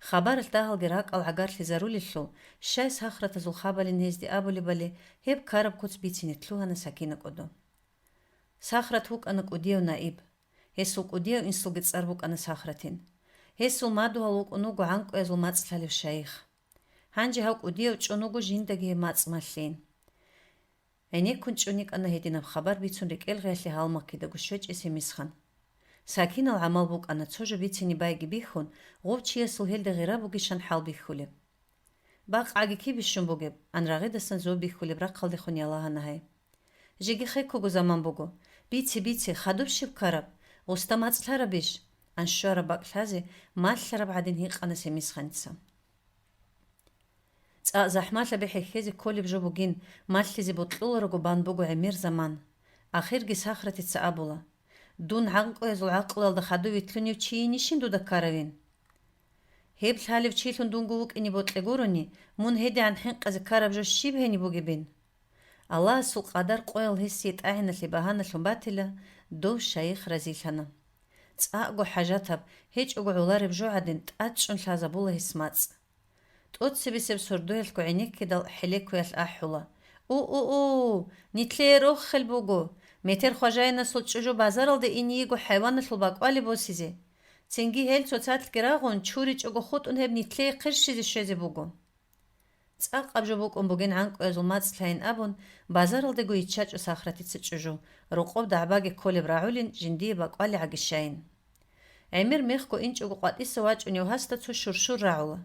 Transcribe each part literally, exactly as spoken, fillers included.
Хабаралъ дагьалги ракӀал гӀагарлъизарулелъул, щай сахратазул хабалин гьезде абулебали, гьеб ккараб куц бицине лъугьана Сакина кӀодо. Сахрат вукӀана кӀудияв наиб. Гьесул кӀудияв инсулги цӀар букӀана Сахратин. Гьесул мадугьал вукӀун вуго гӀанкӀуязул мацӀ лъалев шайих. Гьанже гьав кӀудияв чӀун вуго жиндаги гьеб мацӀ малъин. ГӀенеккун чӀун йикӀана гьединаб хабар бицун рекӀелгъиялъе гьалмагъ кидаго щвечӀеб Семисхан. Сакинал гӀамал букӀана цо жо бицине байги бихьун, гъов чиясул гьелда гъира бугищан хӀалбихьулеб. «Бакъ гӀаги кибищун бугеб?» — ан рагъидасан зоб бихьулеб рахъалдехун ялагьана гьай. «Жеги хеккого заман буго. Бице, бице, хадуб щиб ккараб? Гъуста мацӀ лъарабищ?» — ан щвараб бакӀ лъазе малъараб гӀадин гьикъана Семисханица. ЦӀакъ захӀмалъаби хӀехьезе кколеб жо бугин, малъизе бокьуларого бан буго гӀемер заман. Ахирги Сахратица абула: «Дун гӀанкӀуязул гӀакълуялда хадув витлъунев чи йинищин дуда ккаравин? Гьеб лъалев чилъун дунго вукӀине бокьа гурони, мун гьедигӀан хӀинкъизе ккараб жо щиб гьениб бугебин?» Аллагьасул къадар къоял гьесие тӀагӀиналъе багьаналъун батила дов шайих разилъана. ЦӀакъго хӀажатаб, гьечӀого гӀолареб жо гӀадин тӀадчӀун лъазабула гьес мацӀ. ТӀоцебесеб сордоялъго гӀенеккидал хӀелекоялъ ахӀула: «У-у-у! Нилъее рохел буго! Метер хважаинасул чӀужу базаралде ине йиго хӀайваналъул бакӀвали босизе. Цинги гьел цоцалъги рагъун, чуричӀого хутӀун гьеб нилъее хъирщизе щвезе буго». ЦӀакъаб жо букӀун бугин гӀанкӀуязул мацӀ лъайин абун, базаралдего йиччачӀо Сахратица чӀужу, рокъоб дагӀбаги кколеб рагӀулин жиндие бакӀвали гӀагищайин. ГӀемер мехго инчӀого къватӀиса вачӀунев гьасда цо щурщур рагӀула.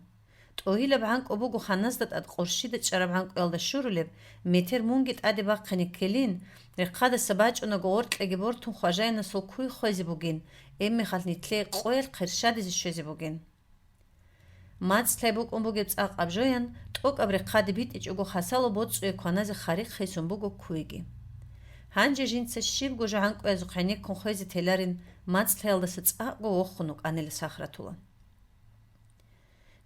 ТӀогьилаб гӀанкӀу буго ханазда тӀад къурщида чӀараб гӀанкӀуялда щурулеб, метер мунги тӀаде бахъине ккелин, рехъадаса бачӀунаго гъоркьеги бортун хважаинасул куй хвезе бугин, гьебмехалъ нилъее къоялъ хъирщадизе щвезе бугин. МацӀ лъай букӀун бугеб цӀакъаб жоян, тӀокӀаб рехъаде битӀичӀого хасало боцӀуе кваназе харихъ хисун буго куйги. Гьанже жинца щибго жо гӀанкӀуязухъ гӀенеккун хвезе теларин, мацӀ лъаялдаса цӀакъго вохун вукӀанила Сахратула.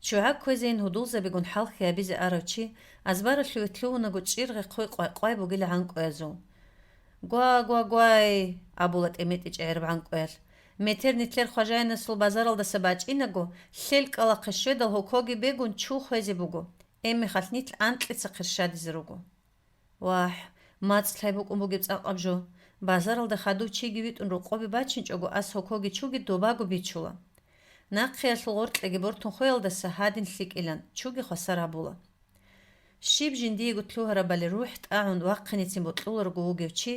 ЧогӀа кквезейин гьудулзабигун хӀалхьи гьабизе арав чи азбаралъуве лъугьунаго чӀир гъехъой къвай-къвай бугила гӀанкӀуязул. «Гва, гва, гвай!» — абула тӀеметӀичӀ гӀераб гӀанкӀуялъ. «Метер нилъер хважаинасул базаралдаса бачӀинаго, лъел кӀкӀалахъе щведал гьокоги бегун чу хвезе буго, гьебмехалъ нилъ анкьица хъирщадизе руго». Вагь, мацӀ лъай букӀун бугеб цӀакъаб жо! Базаралда хадув чиги витӀун рокъобе бачинчӀого ас гьокоги чуги добаго бичула. Нахъеялъул гъоркьеги бортун хвеялдаса гьадин лъикӀилан чуги хвасар гьабула. Щиб жиндиего лъугьарабали рухӀ тӀагӀун вахъинецин бокьуларого вугев чи,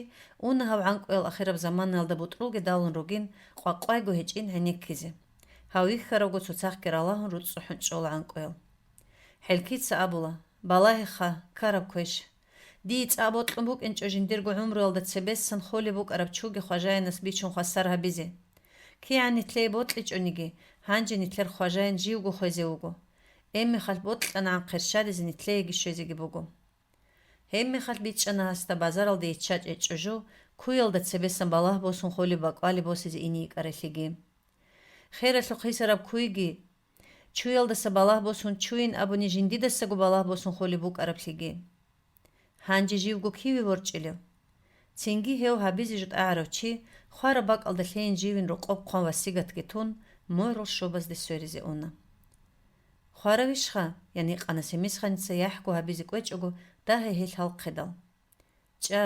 уна гьав гӀанкӀуял ахираб заманаялда бутӀрулги далун ругин, къвакъвайго гьечӀин гӀенеккизе. Гьав вихьаравго цоцахъги ралагьун руцӀцӀухӀун чӀола гӀанкӀуял. ХӀелкица абула: «Балагьеха, ккараб квеш! Дие цӀакъ бокьун букӀинчӀо жиндирго гӀумруялда цебесан холеб букӀараб чуги хважаинас бичун хвасар гьабизе. КигӀан нилъее бокьичӀониги, гьанже нилъер хважаин живго хвезе вуго. Гьебмехалъ бокьанагӀан хъерщадизе нилъееги щвезеги буго». Гьебмехалъ бичӀчӀана гьасда базаралде йиччачӀей чӀужу, куялда цебесан балагь босун холеб бакӀвали босизе ине йикӀаралъиги. Хералъухъ йисараб куйги, чуялдаса балагь босун чуйин абуни жиндидасаго балагь босун холеб букӀараблъиги. Гьанже живго киве ворчӀилев? Цинги гьев гьабизе жо тӀагӀарав чи, хвараб бакӀалда лъейин живин рокъоб хъван васигатги тун, мугӀрул щобазде сверизе уна. «Хваравищха?» — ян гьикъана Семисханица яхӀго гьабизе кӀвечӀого дагьай гьел хӀалхъидал. «ЧӀа,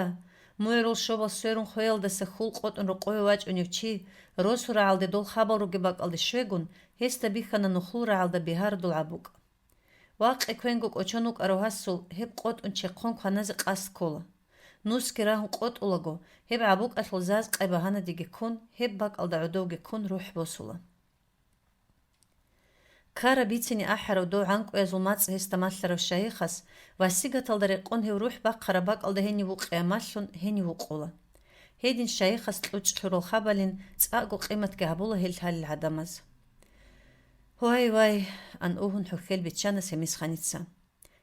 мугӀрул щобал сверун хвеялдаса хьул къотӀун рокъове вачӀунев чи, росу рагӀалде дол хабал ругеб бакӀалде щвегун, гьесда бихьана нухлул рагӀалда бигьарадул гӀабукӀ. Вакъи квенго кӀочон вукӀарав гьасул гьеб къотӀун чехъон кваназе къасд ккола. Нусги рагьун къотӀулаго, гьеб гӀабукӀалъул заз-къай багьанадеги ккун, гьеб бакӀалда гӀодовги ккун рухӀ босула». Ккараб бицине ахӀарав дов гӀанкӀуязул мацӀ гьесда малъарав шайихас, васигаталда рекъон гьев рухӀ бахъараб бакӀалда гьенив вукъиямалъун гьенив вукъула. Гьедин шайихас кьучӀ лъурал хабалин цӀакъго къиматги гьабула гьел лъалел гӀадамаз. «Вай, вай!» — ан угьун хӀухьел биччана Семисханица.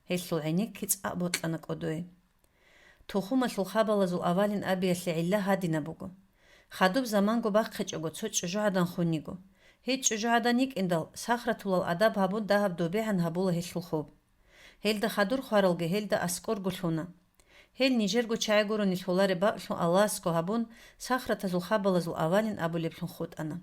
Гьелъул гӀенекки цӀакъ бокьана кӀодой. Тухумалъул хабалазул авалин абиялъе гӀилла гьадинаб буго. Хадуб заманго бахъичӀого цо чӀужугӀадан хун йиго. Гьей чӀужугӀадан йикӀиндал, сахратулал адаб гьабун дагьаб добегӀан гьабула гьелъул хоб. Гьелда хадур хваралги гьелда аскӀорго лъуна. Гьел нижерго чагӀи гурони лъолареб бакӀлъун Аллагьасго гьабун, сахратазул хабалазул авалин абулеблъун хутӀана.